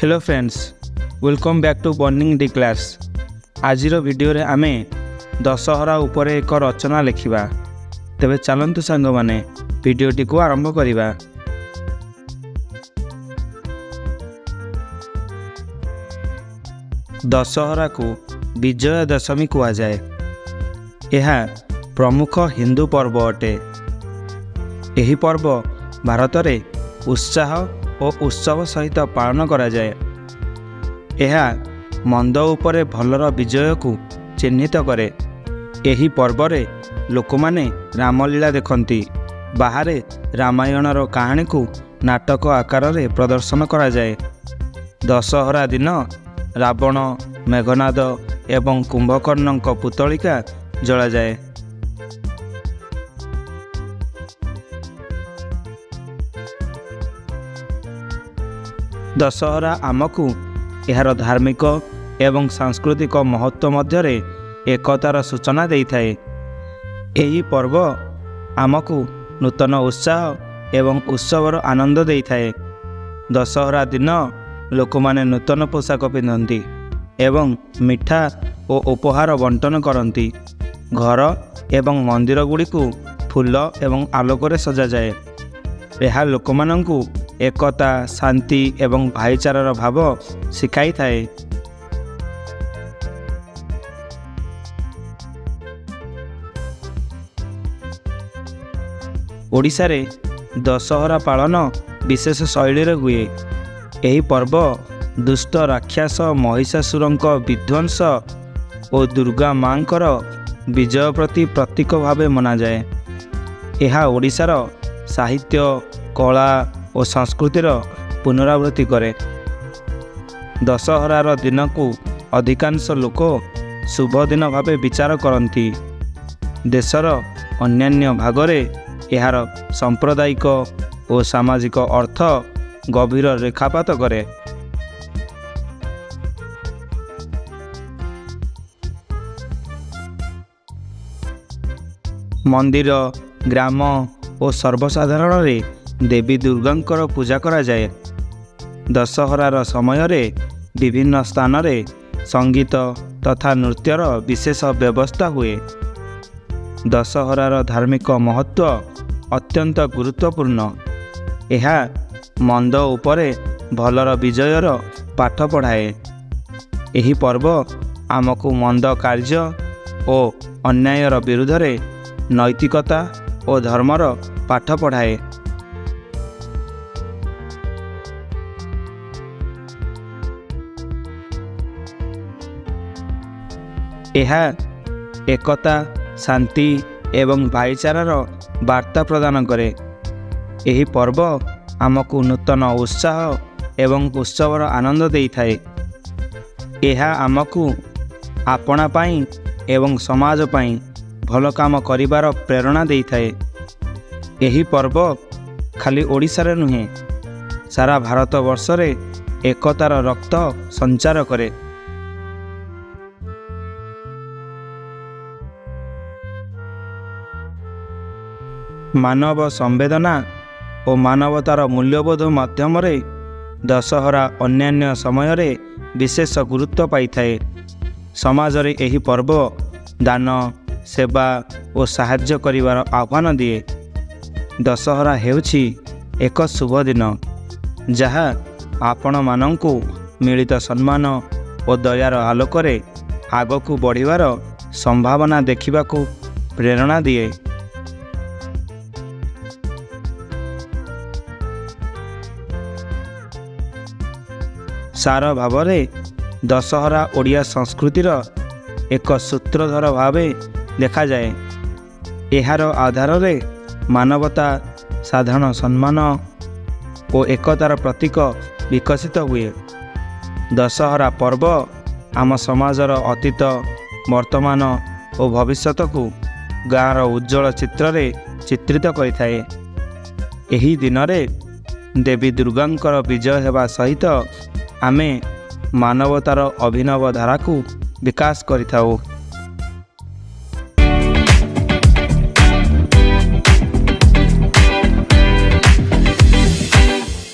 Hello friends, welcome back to Burning D Class. ଆଜିର ଭିଡ଼ିଓରେ ଆମେ ଦଶହରା ଉପରେ ଏକ ରଚନା ଲେଖିବା। ତେବେ ଚାଲନ୍ତୁ ସାଙ୍ଗମାନେ, ଭିଡ଼ିଓଟିକୁ ଆରମ୍ଭ କରିବା। ଦଶହରାକୁ ବିଜୟ ଦଶମୀ କୁହାଯାଏ। ଏହା ପ୍ରମୁଖ ହିନ୍ଦୁ ପର୍ବ ଅଟେ। ଏହି ପର୍ବ ଭାରତରେ ଉତ୍ସାହ ଓ ଉତ୍ସବ ସହିତ ପାଳନ କରାଯାଏ। ଏହା ମନ୍ଦ ଉପରେ ଭଲର ବିଜୟକୁ ଚିହ୍ନିତ କରେ। ଏହି ପର୍ବରେ ଲୋକମାନେ ରାମଲୀଳା ଦେଖନ୍ତି। ବାହାରେ ରାମାୟଣର କାହାଣୀକୁ ନାଟକ ଆକାରରେ ପ୍ରଦର୍ଶନ କରାଯାଏ। ଦଶହରା ଦିନ ରାବଣ, ମେଘନାଦ ଏବଂ କୁମ୍ଭକର୍ଣ୍ଣଙ୍କ ପୁତଳିକା ଜଳାଯାଏ। ଦଶହରା ଆମକୁ ଏହାର ଧାର୍ମିକ ଏବଂ ସାଂସ୍କୃତିକ ମହତ୍ତ୍ୱ ମଧ୍ୟରେ ଏକତାର ସୂଚନା ଦେଇଥାଏ। ଏହି ପର୍ବ ଆମକୁ ନୂତନ ଉତ୍ସାହ ଏବଂ ଉତ୍ସବର ଆନନ୍ଦ ଦେଇଥାଏ। ଦଶହରା ଦିନ ଲୋକମାନେ ନୂତନ ପୋଷାକ ପିନ୍ଧନ୍ତି ଏବଂ ମିଠା ଓ ଉପହାର ବଣ୍ଟନ କରନ୍ତି। ଘର ଏବଂ ମନ୍ଦିରଗୁଡ଼ିକୁ ଫୁଲ ଏବଂ ଆଲୋକରେ ସଜାଯାଏ। ଏହା ଲୋକମାନଙ୍କୁ ଏକତା, ଶାନ୍ତି ଏବଂ ଭାଇଚାରାର ଭାବ ଶିଖାଇଥାଏ। ଓଡ଼ିଶାରେ ଦଶହରା ପାଳନ ବିଶେଷ ଶୈଳୀରେ ହୁଏ। ଏହି ପର୍ବ ଦୁଷ୍ଟ ରାକ୍ଷସ ମହିଷାସୁରଙ୍କ ବିଧ୍ୱଂସ ଓ ଦୁର୍ଗା ମାଙ୍କର ବିଜୟ ପ୍ରତି ପ୍ରତୀକ ଭାବେ ମନାଯାଏ। ଏହା ଓଡ଼ିଶାର ସାହିତ୍ୟ, କଳା ଓ ସଂସ୍କୃତିର ପୁନରାବୃତ୍ତି କରେ। ଦଶହରାର ଦିନକୁ ଅଧିକାଂଶ ଲୋକ ଶୁଭ ଦିନ ଭାବେ ବିଚାର କରନ୍ତି। ଦେଶର ଅନ୍ୟାନ୍ୟ ଭାଗରେ ଏହାର ସାମ୍ପ୍ରଦାୟିକ ଓ ସାମାଜିକ ଅର୍ଥ ଗଭୀର ରେଖାପାତ କରେ। ମନ୍ଦିର, ଗ୍ରାମ ଓ ସର୍ବସାଧାରଣରେ ଦେବୀ ଦୁର୍ଗାଙ୍କର ପୂଜା କରାଯାଏ। ଦଶହରାର ସମୟରେ ବିଭିନ୍ନ ସ୍ଥାନରେ ସଙ୍ଗୀତ ତଥା ନୃତ୍ୟର ବିଶେଷ ବ୍ୟବସ୍ଥା ହୁଏ। ଦଶହରାର ଧାର୍ମିକ ମହତ୍ତ୍ୱ ଅତ୍ୟନ୍ତ ଗୁରୁତ୍ୱପୂର୍ଣ୍ଣ। ଏହା ମନ୍ଦ ଉପରେ ଭଲର ବିଜୟର ପାଠ ପଢ଼ାଏ। ଏହି ପର୍ବ ଆମକୁ ମନ୍ଦ କାର୍ଯ୍ୟ ଓ ଅନ୍ୟାୟର ବିରୁଦ୍ଧରେ ନୈତିକତା ଓ ଧର୍ମର ପାଠ ପଢ଼ାଏ। ଏହା ଏକତା, ଶାନ୍ତି ଏବଂ ଭାଇଚାରାର ବାର୍ତ୍ତା ପ୍ରଦାନ କରେ। ଏହି ପର୍ବ ଆମକୁ ନୂତନ ଉତ୍ସାହ ଏବଂ ଉତ୍ସବର ଆନନ୍ଦ ଦେଇଥାଏ। ଏହା ଆମକୁ ଆପଣା ପାଇଁ ଏବଂ ସମାଜ ପାଇଁ ଭଲ କାମ କରିବାର ପ୍ରେରଣା ଦେଇଥାଏ। ଏହି ପର୍ବ ଖାଲି ଓଡ଼ିଶାରେ ନୁହେଁ, ସାରା ଭାରତବର୍ଷରେ ଏକତାର ରକ୍ତ ସଞ୍ଚାର କରେ। ମାନବ ସମ୍ବେଦନା ଓ ମାନବତାର ମୂଲ୍ୟବୋଧ ମାଧ୍ୟମରେ ଦଶହରା ଅନ୍ୟାନ୍ୟ ସମୟରେ ବିଶେଷ ଗୁରୁତ୍ୱ ପାଇଥାଏ। ସମାଜରେ ଏହି ପର୍ବ ଦାନ, ସେବା ଓ ସାହାଯ୍ୟ କରିବାର ଆହ୍ୱାନ ଦିଏ। ଦଶହରା ହେଉଛି ଏକ ଶୁଭ ଦିନ, ଯାହା ଆପଣମାନଙ୍କୁ ମିଳିତ ସମ୍ମାନ ଓ ଦୟାର ଆଲୋକରେ ଆଗକୁ ବଢ଼ିବାର ସମ୍ଭାବନା ଦେଖିବାକୁ ପ୍ରେରଣା ଦିଏ। ସାର ଭାବରେ ଦଶହରା ଓଡ଼ିଆ ସଂସ୍କୃତିର ଏକ ସୂତ୍ରଧର ଭାବେ ଦେଖାଯାଏ। ଏହାର ଆଧାରରେ ମାନବତା, ସାଧାରଣ ସମ୍ମାନ ଓ ଏକତାର ପ୍ରତୀକ ବିକଶିତ ହୁଏ। ଦଶହରା ପର୍ବ ଆମ ସମାଜର ଅତୀତ, ବର୍ତ୍ତମାନ ଓ ଭବିଷ୍ୟତକୁ ଗାଁର ଉଜ୍ଜ୍ୱଳ ଚିତ୍ରରେ ଚିତ୍ରିତ କରିଥାଏ। ଏହି ଦିନରେ ଦେବୀ ଦୁର୍ଗାଙ୍କର ବିଜୟ ହେବା ସହିତ ଆମେ ମାନବତାର ଅଭିନବ ଧାରାକୁ ବିକାଶ କରିଥାଉ।